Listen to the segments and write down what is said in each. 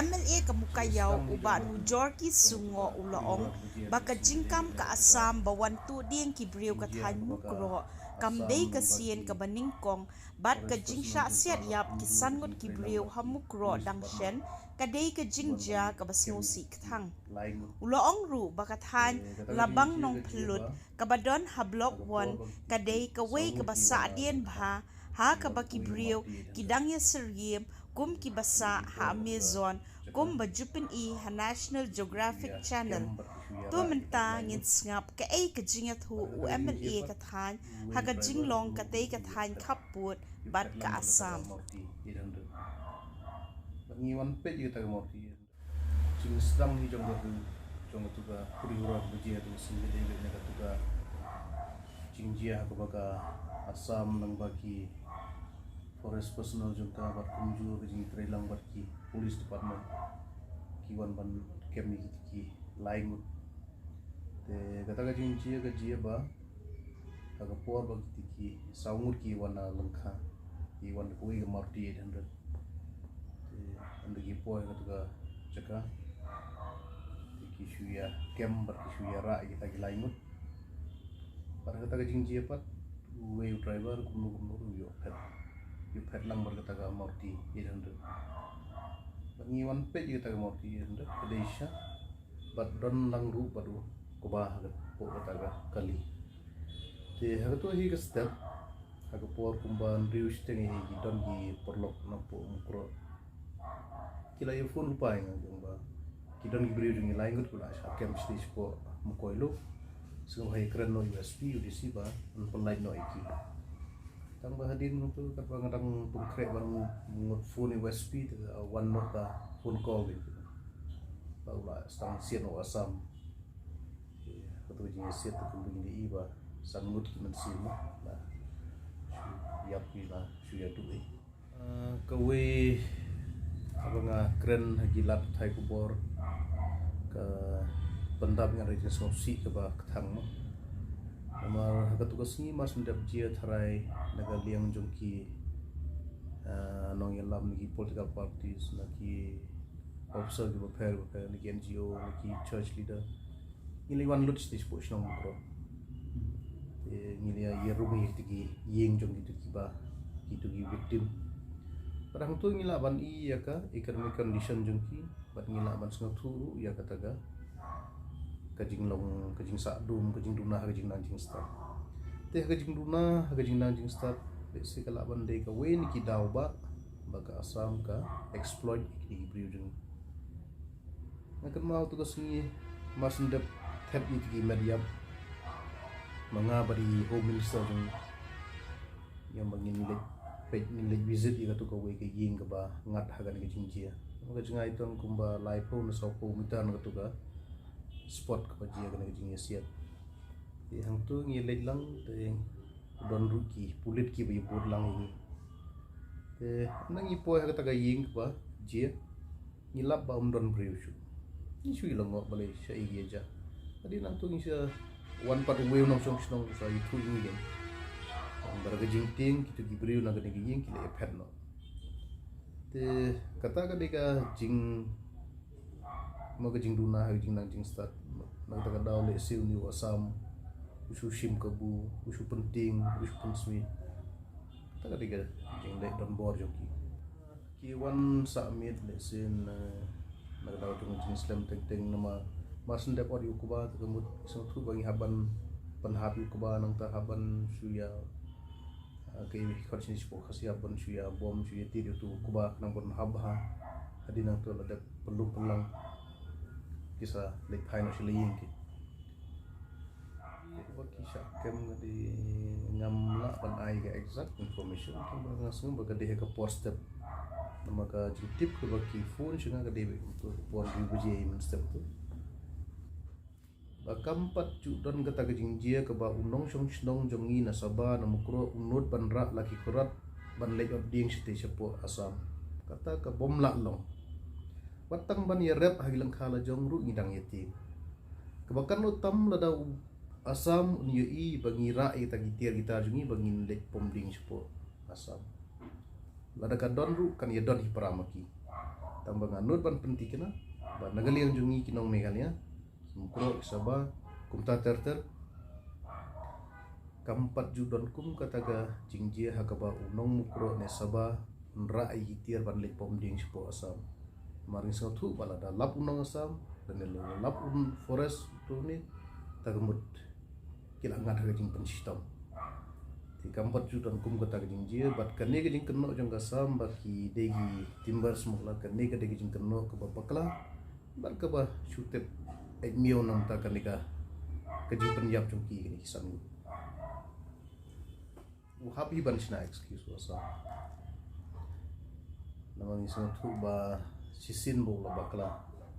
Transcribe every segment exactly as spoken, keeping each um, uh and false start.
M L A ka Mowkaiaw u Bah Nujorki Sungoh u la ong ba ka jingkam ka Assam ba wan tuh dieng ki briew ka thaiñ Mukroh kam dei ka sien kaba nyngkong bad ka jingshah siat ïap ki san ngut ki briew ha Mukroh dang shen ka dei ka jingjia kaba sngewsih kthang. U la ong ruh ba ka thaiñ Labang Nongphyllut kaba don ha Block One ka dei kawei kaba sah dien bha ha kaba ki briew ki dang ïasyriem kum kiba sah ha Amazon kumba ju pyni ha National Geographic Channel. To mynta ngin sngap kaei ka jingïathuh u M L A ka thaiñ ha ka jinglong katei ka thaiñ khappud bad ka Assam. Ngi wan peit ïa kata ka murti. Jingsdang hi jong ka, jong katu ka puri hura ka jia tu sing ka dei na katu ka jingjia ha kaba ka Assam nang ba ki forest personnel jong ka bad kumjuh ka jingtrei lang bad ki police department ki wan ban kem ïa ki lai ngut. Te kata ka jingjia ka jia ba ha ka por ba ki tiki saw ngut ki wan na lyngkha, ki wan da kawei ka Maruti eight hundred. Te ynda ki poi ha katu ka jaka te ki shu ïa kem bad ki shu ïa rah ïa kita ki lai ngut. Bad ha kata ka jingjia pat uwei u driver kumno kumno ruh u ïoh phet, u ïoh phet lang bad kata ka Maruti eight hundred. Bad ngi wan peit ïa kata ka Maruti eight hundred ka dei shisha bad don lang ruh bad u kaba ha ka, hapoh kata ka kali. Te ha katu hi ka step ha ka por kumba hynriew shiteng hi ki don ki paralok na hapoh Mukroh. Ki la ïa phone lypa ïa nga jong ba ki don ki briew jong ngi lai ngut ki la shah kem stage hapoh Mukroh. Sngewbha ïa kren noh ïa u S P, u D C ba yn pynlait noh ïa ki. Tang ba hadien tu katba nga dang pynkhreh ban ngut phone ïa u S P te ka wan noh ka phone call ïa ki. Ba u la sdang siat noh Assam. Katu ka jingsiat tu kumba ngi ïohi ba san ngut ki mynsiem la shu ïap ki la shu ïaduh ïa. Ah, kawei kaba nga kren ha ki lad pathai khubor ka pyndap ïa nga da ka jingsngewsih kaba kthang mo. Namar ha katu ka sngi mar shu dep jia tharai na ka liang jong ki, ah, nongïalam na ki political parties, na ki officer kiba pher bapher, na ki N G O, na ki church leader. Ngi la wan lut stage hapoh shnong Mukroh. Te ngi la ïa rung ïa kito ki ïing jong kito kiba, kito ki victim. Bad hangto ngi lah ban i ïa ka economic condition jong ki bad ngi lah ban sngewthuh ruh ïa kata ka, ka jinglong, ka jingsah dum, ka jingduna, ka jingnang jingstad. Te ka jingduna, ka jingnang jingstad, lehse ka lah ban dei kawei na ki daw ba ba ka Assam ka exploit ïa ki briew jong ngi. Nga kynmaw tu ka sngi mar shu dep thep ïa ki met ïap ma nga bad i Home Minister jong ngi, ïa ba ngin leit peit, ngin leit visit ïa katu kawei ka ïing kaba ngat ha kane ka jingjia. Ka jngai tang kumba laiphew ne sawphew meter na katu ka spot kaba jia kane ka jingïasiat. Te hangtu ngi leit lang te don ruh ki pulit kiba ïa bud lang ïa ngi. Te nang ngi poi ha kata ka ïing kaba jia, ngi lap ba ym don briew shuh. Ngi shu ïa lyngngoh balei shaei ki ïa jia. Hadien nangtu ngi sa wan pat uwei u nongshong shnong sa ïathuh ïa ngi. Namar ka jingtieng kito ki briew na kane ka ïing ki la ïa phet noh. Te kata ka dei ka jing, mo, ka jingduna ha ka jingnang jingstad. Na kata ka daw lehse une u Assam u shu shim kabu, u shu pyntieng, u shu pynsmit. Kata ka dei ka jingleh donbor jong ki. Ki wan sah miet lehse na, na ka daw jong ka jingslem teng teng namar mar shu dep ot ïa u kba te ka mut sngewthuh ba ngi hap ban pynhap ïa u kba nangta hap ban shu ïa Ah, ka ïa khot shini shapoh Khasi hap ban shu ïa bom shu ïa tied ïa utu u kba khnang ban hap bha. Hadien nangtu la dep pynlong pynlang ki sa leit phai noh sha la ïing ki. Ki ba ki shah kem nga dei ngam lah ban ai ka exact information, tang ba nga sngew ba ka dei ha ka por step. Namar ka jingtip kaba ki phone sha nga ka dei ba kumtu ka por hynriew baje mynstep tu. Ba kam pat ju don kata ka jingjia kaba u nongshong shnong jong ngi na Sabha na Mukroh u nud ban rah la ki khrat ban leit ot dieng shatei shapoh Assam. Kata ka bym lah long. Wat tang ban ïarep ha ki lyngkha la jong ruh ngi dang ïa tieng. Kaba kynnoh tam lada u Assam un ïohi ba ngi rah ïa kita ki tiar ki tar jong ngi ba ngin leit pom dieng shapoh Assam. Lada ka don ruh kan ïa don hi para ma ki. Tang ba nga nud ban pyntikna ba na ka liang jong ngi ki nong Meghalaya, Mukroh, Sabah, kumta ter ter, kam pat ju don kum kata ka jingjia ha kaba u nong Mukroh ne Sabah un rah ïa ki tiar ban leit pom dieng shapoh Assam. Namar ngi sngewthuh ba lada lap u nong Assam, lane lada lap u forest uto une, ta ka mut ki la ngat ha ka jingpynshitom. Te kam pat ju don kum kata ka jingjia, bad kane ka jingkynnoh jong ka Assam ba ki dei ki timber smuggler, kane ka dei ka jingkynnoh kaba bakla bad kaba shu tip eit miaw na ka bynta kane ka, ka jingpynïap jong ki, kine ki san ngut. U hap hi ban shna excuse u Assam. Namar ngi sngewthuh ba shisien ba u la bakla,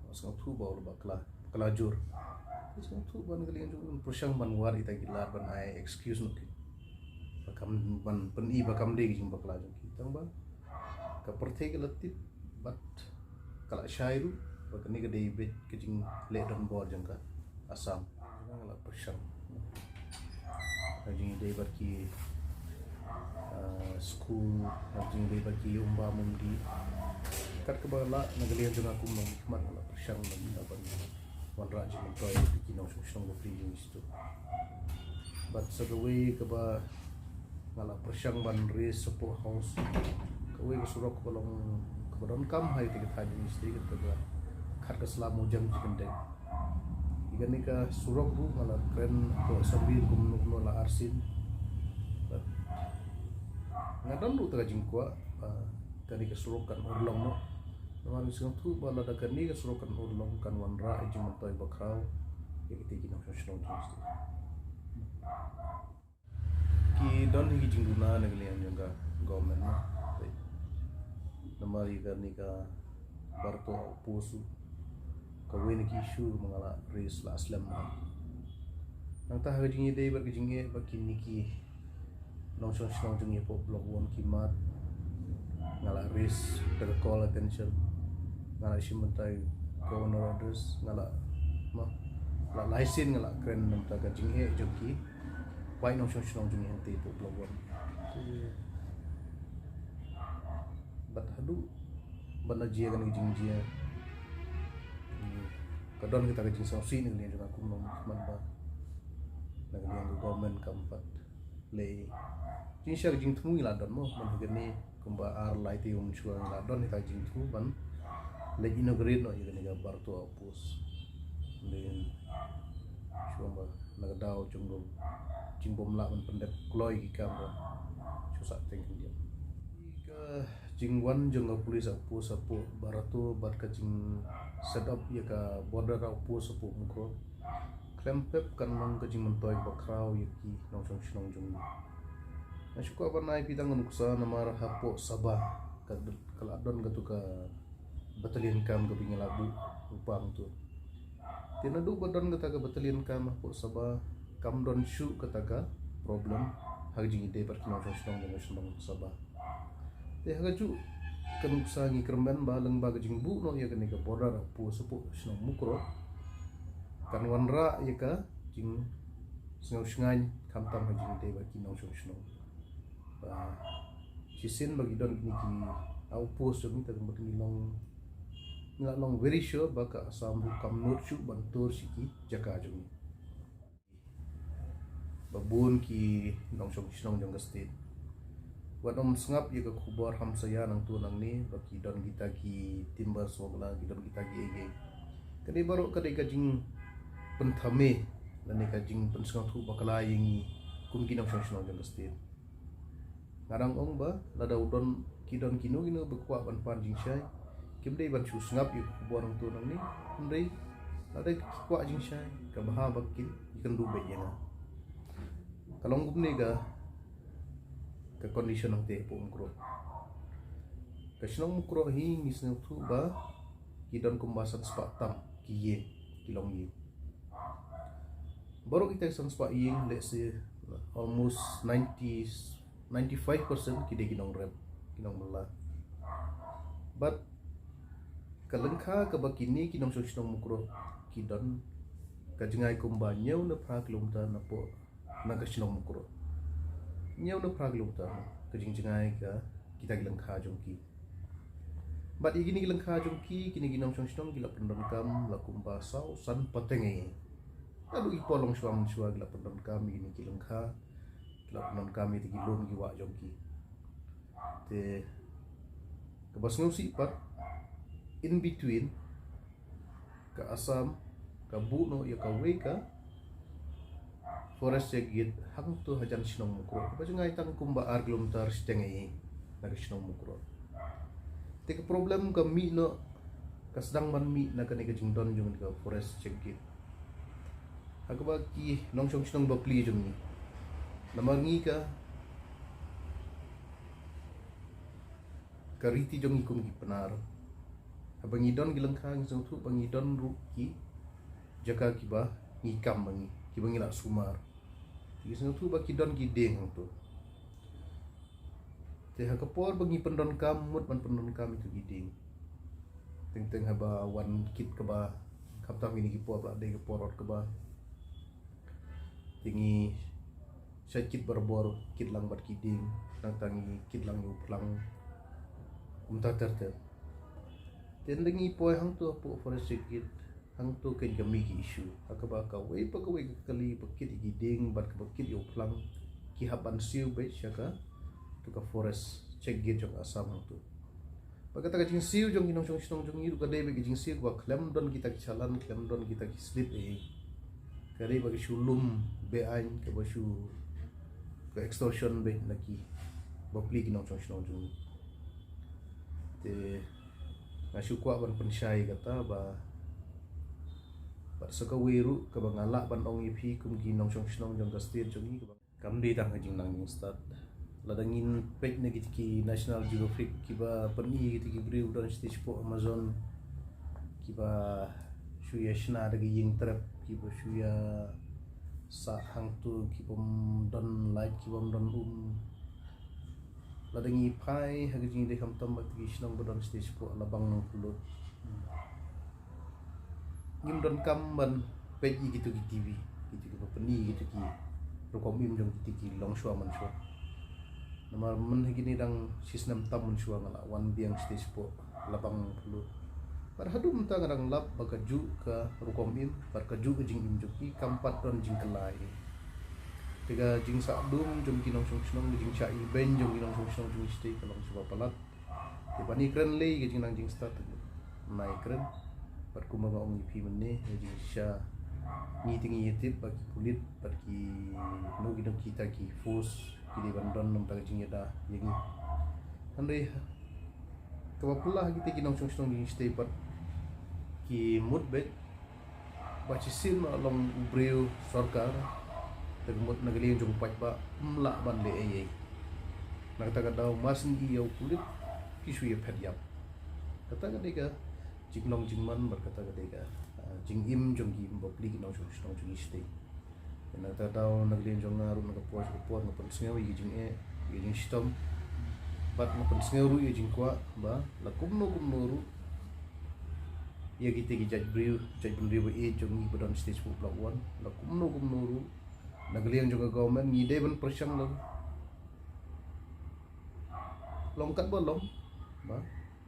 ngi sngewthuh ba u la bakla, bakla jur. Ngi sngewthuh ba na ka liang jong u un pyrshang ban wad ïa kita ki lad ban ai excuse noh ki, ba kam, ban pyni ba kam dei ka jingbakla jong ki. Tang ba ka pyrthei ka la tip bad ka la shai ruh ba kane ka dei beit ka jingleh donbor jong ka Assam. Nga la pyrshang ha ka jingïadei bad ki, ah, skul, ha ka jingïadei bad ki umba umdi. Kat kaba lah na ka liang jong nga kum u nongmihkhmat, nga la pyrshang ban, ban wanrah jingmyntoi ïa ki nongshong shnong bapli jong ngi shatu. Bad sa kawei kaba nga la pyrshang ban raise shapoh House, kawei ka surok kaba long, kaba donkam ha ïa ka thaiñ jong ngi shatei, kata ka Khatkasla Mawjang Jikynthei. Ïa kane ka surok ruh nga la kren hapoh assembly kumno kumno la arsien. Bad nga don ruh kata ka jingkwah ba kane ka surok kan urlong noh. Namar ngi sngewthuh ba lada kane ka surok kan urlong, kan wanrah ïa ka jingmyntoi bakhraw ïa kita ki nongshong shnong jong ngi shatei. Ki don hi ki jingduna na ka liang jong ka government, mo. Namar ïa kane ka Barato Outpost, kawei na ki issue ba nga la raise la slem bha. Nangta ha ka jingïadei bad ka jingeh ba kine ki nongshong shnong jong ngi hapoh Block One ki mad, nga la raise da ka call attention, nga la shim bynta ïa u Governor Orders, nga la, mo, la lai sien nga la kren na ka bynta ka jingeh jong ki paid nongshong shnong jong ngi hangtei hapoh Block One. Bad haduh ban da jia kane ka jingjia, ka don kata ka jingsngewsih na ka liang jong nga kum u nongmihkhmat ba na ka liang ka government kam pat leh. Jingshisha ka jingthmu ngi la don, mo, man ha kane kumba ar lai taïew mynshuwa ngi la don kata ka jingthmu ban leit inaugurate noh ïa kane ka Barato Outpost. Hynrei shuwa ba na ka daw jong ka jingbymlah ban pyndep kloi ki kam ba shu sah teng khyndiat. Ka jingwan jong ka police outpost hapoh Barato bad ka jing set up ïa ka border outpost hapoh Mukroh, khlem pep kan long ka jingmyntoi bakhraw ïa ki nongshong shnong jong ngi. Nga shu kwah ban ai phi tang ka nuksa namar hapoh Sabah ka, ka la don katu ka battalion camp kaba ngi la buh lypa hangto. Te naduh ba don kata ka battalion camp hapoh Sabah, kam don shuh kata ka problem ha ka jingïadei bad ki nongshong shnong jong ka shnong Sabah. Te ha kajuh ka nuksa ngi kyrmen ba lyngba ka jingbuh noh ïa kane ka border outpost hapoh shnong Mukroh, kan wanrah ïa ka jingsngewshngaiñ khamtam ha ka jingïadei bad ki nongshong shnong. Ba shisien ba ki don kine ki outpost jong ngi, te ba ngi long, ngi la long very sure ba ka Assam ruh kam nud shuh ban tur sha ki jaka jong ngi. Ba bun ki nongshong shnong jong ka state wat ym sngap ïa ka khubor hamsaïa nangto nangne ba ki don kita ki timber smuggler, ki don kita ki ei ei. Kane baroh ka dei ka jingpynthame lane ka jingpynsngewthuh bakla ïa ngi kum ki nongshong shnong jong ka state. Nga dang ong ba lada u don, ki don kino kino ba kwah ban pan jingshai, kim dei ban shu sngap ïa ka khubor nangto nangne. Hynrei lada ki kwah jingshai, ka bha ba kin ïakynduh beit ïa nga. Ka long kumne ka, ka condition hangtei hapoh Mukroh. Ka shnong Mukroh hi ngi sngewthuh ba ki don kumba san spah tam ki ïing, ki long ïing. Baroh kita ki san spah ïing, let's say almost ninety, ninety-five percent ki dei ki nongrep, ki nongbylla. Bad ka lyngkha kaba kine ki nongshong shnong Mukroh ki don, ka jngai kumba hynñiew ne phra kilometer napoh na ka shnong Mukroh. Hynñiew ne phra kilometer ka jingjngai ka kita ki lyngkha jong ki. Bad ïa kine ki lyngkha jong ki, kine ki nongshong shnong ki la pyndonkam la kumba saw san pateng ei. Naduh ki por longshuwa mynshuwa ki la pyndonkam ïa kine ki lyngkha, ki la pyndonkam ïa kine ki lum ki wah jong ki. Te kaba sngewsih pat, in between, ka Assam ka buh noh ïa kawei ka forest check gate hangto hajan shnong Mukroh, kaba jngai tang kumba ar kilometer shiteng ei na ka shnong Mukroh. Te ka problem ka mih noh, ka sdang ban mih na kane ka jingdon jong ka forest check gate ha kaba ki nongshong shnong bapli jong ngi. Namar ngi ka ka riti jong ngi kum ki Pnar, haba ngi don ki lyngkha ngi sngewthuh ba ngi don ruh ki jaka kiba ngi kam ba ngi, kiba ngi lah sumar. Ngi sngewthuh ba ki don ki dieng hangto. Te ha ka por ba ngi pyndonkam, mut ban pyndonkam ïa ki dieng, teng teng haba wan kit kaba, khamtam kine ki por ba la dei ka por ot kaba, te ngi shait kit barabor, kit lang bad ki dieng, nangta ngi kit lang ïa u phlang, kumta ter ter. Te ynda ngi poi hangto hapoh forest check gate, hangto kein ka mih ka issue ha kaba kawei pa kawei ka kali ba kit ïa ki dieng bad kaba kit ïa u phlang, ki hap ban siew beit sha kato ka forest check gate jong Assam hangto. Bad kata ka jingsiew jong ki nongshong shnong jong ngi ruh ka dei beit ka jingsiew kaba khlem don kita ki challan, khlem don kita ki slip ei. Ka dei beit ka shu lum be-aiñ, kaba shu, ka extortion beit na ki bapli ki nongshong shnong jong ngi. Te nga shu kwah ban pynshai kata ba, bad sa kawei ruh kaba nga lah ban ong ïa phi kum ki nongshong shnong jong ka state jong ngi, kaba kam dei tang ka jingnang jingstad. Lada ngin peit na kita ki National Geographic kiba pyni kita ki briew ba don shatei shapoh Amazon, kiba shu ïa shna da ka ïing trep, kiba shu ïa sah hangto, ki bym don light, ki bym don um. Lada ngi phai ha ka jingïadei khamtam bad kita ki shnong ba don shatei shapoh Labang Nongpynlut, ngim donkam ban peit ïa kito ki T V, kito kiba pyni ïa kito ki rukom im jong kito ki longshuwa manshuwa. Namar myn ha kine dang shisnem tam mynshuwa nga la wan biang shatei shapoh Labang Nongpynlut. Bad haduh mynta nga dang lap ba kajuh ka rukom im bad kajuh ka jingim jong ki kam pat don jingkylla ei. Te ka jingsah dum jong ki nongshong shnong, ka jingshah ibeiñ jong ki nongshong shnong jong ngi shatei ka long shibun palat. Te ban ïakren lei ka jingnang jingstad, nai kren. Bad kumba nga ong ïa phi mynne, ka jingshisha ngi te ngi ïatip ba ki pulit bad kino kino kita ki force ki dei ban don namar ka jingïada ïa ngi. Hynrei kaba phylla ha kita ki nongshong shnong jong ngi shatei pat ki mut beit ba shisien ma long u briew sorkar, te ka mut na ka liang jong u paidbah ym lah ban leh ei ei. Na kata ka daw ma sngewthuh ïa u pulit ki shu ïa phet ïap. Kata ka dei ka jinglong jingman bad kata ka dei ka, ah, jingim jong ki bapli ki nongshong shnong jong ngi shatei. Na kata ka daw na ka liang jong nga ruh na ka por sha ka por nga pynsngew ïa ka jingeh, ïa ka jingshitom. Bad nga pynsngew ruh ïa ka jingkwah ba la kumno kumno ruh ïa kita ki jait briew, jait bynriew ba ïeit jong ngi ba don shatei shapoh Block One, la kumno kumno ruh na ka liang jong ka government ngi dei ban pyrshang la long katba long ba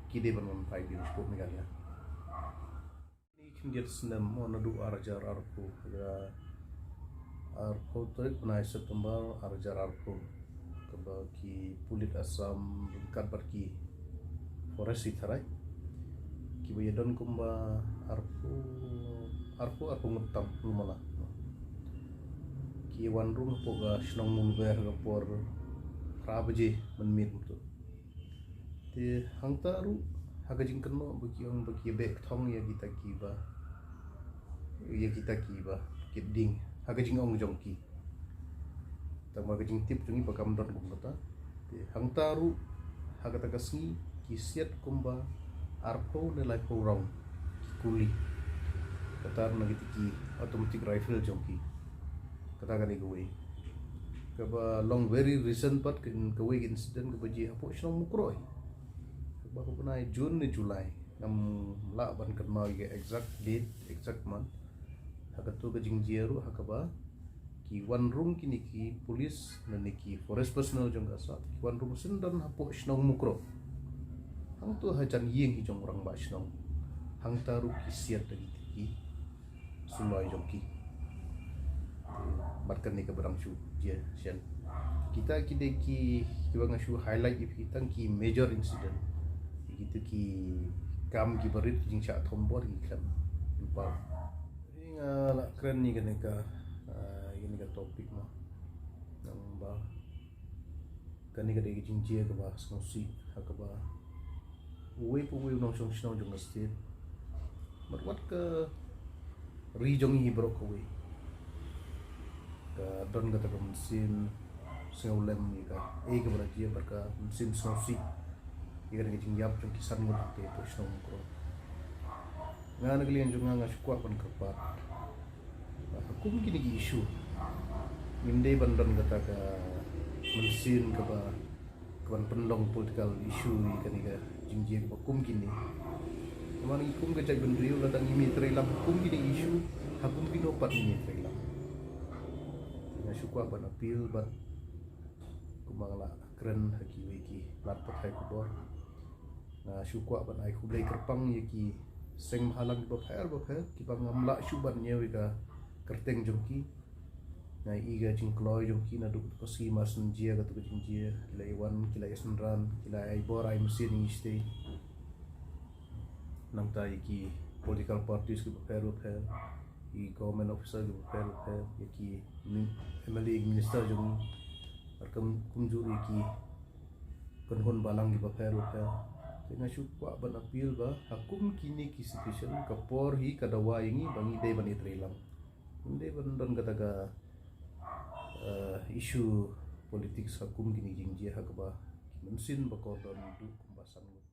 ki dei ban wan phai biang shapoh Meghalaya. Ni khyndiat snem mo, naduh ar hajar arphew, ïa, arphew tarik bnai September ar hajar arphew, kaba ki pulit Assam ryngkat bad ki forest ki tharai kiba ïadon kumba arphew, arphew, arphew ngut tam, kumno mala, ki wan rung hapoh ka shnong Mulber ha ka por phra baje mynmiet. Te hangta ruh ha ka jingkynnoh ba ki ong ba ki beh kthong ïa kita kiba, ïa kita kiba kit dieng, ha ka jingong jong ki. Tangba ka jingtip jong ngi ba kam don kum kata. Te hangta ruh ha kata ka sngi ki siat kumba arphew ne laiphew round ki kuli. Kata na kita ki automatic rifle jong ki. Kata ka dei kawei kaba long very recent pat, ka, kawei ka incident kaba jia hapoh shnong Mukroh, kaba ha u bnai June ne July, ngam lah ban kynmaw ïa ka exact date, exact month. Ha kato ka jingjia ruh ha kaba ki wan rung kine ki police ne ki forest personnel jong ka Assam, ki wan rung syndon hapoh shnong Mukroh. Hangto ha jan ïing hi jong u rangbah shnong, hangta ruh ki siat da ki, ki suloi jong ki. Bad kane kaba dang shu jia shen. Kita ki dei ki, kiba nga shu highlight ïa phi tang ki major incident. Kita ki kam kiba rit, ki jingshah thombor, ki khlem lypa. Nga la kren ïa kane ka, ah, ïa kane ka topic mo. Namar ba kane ka dei ka jingjia kaba sngewsih, ha kaba uwei pa uwei u nongshong shnong jong ka state, bad wat ka ri jong ngi baroh kawei, ka don kata ka mynsiem sngewlem ïa kaei kaba la jia, bad ka mynsiem sngewsih ïa kane ka jingïap jong ki san ngut ki hapoh shnong Mukroh. Nga na ka liang jong nga, nga shu kwah ban kyrpad ba ha kum kine ki issue, ngim dei ban don kata ka mynsiem kaba, kaban pynlong political issue ïa kane ka jingjia kaba kum kine. Namar ngi kum ka jaitbynriew, lada ngim ïatreilang ha kum kine ki issue, ha kum kino pat ngin ïatreilang. Nga shu kwah ban appeal, bad kumba nga la kren ha kiwei ki lad pathai khubor, nga shu kwah ban ai khublei kyrpang ïa ki seng bhalang kiba pher bapher, kiba ngam lah shuh ban ñiew ïa ka kyrteng jong ki. Nga ïohi ka jingkloi jong ki naduh ka sngi mar syn jia kata ka jingjia, ki la ïawan, ki la ïasynran, ki la ai bor ai mynsiem ïa ngi shatei. Nangta ïa ki political parties kiba pher bapher, ïa ki government officer kiba pher bapher, ïa ki min-, M L A, minister jong ngi, bad kum, kumjuh ïa ki kynhun balang kiba pher bapher. Te nga shu kwah ban appeal ba ha kum kine ki situation, ka por hi ka dawa ïa ngi ba ngi dei ban ïatreilang. Ngim dei ban don kata ka, eh, issue politics ha kum kine ki jingjia ha kaba ki mynsiem ba kordor duh kumba san ngut.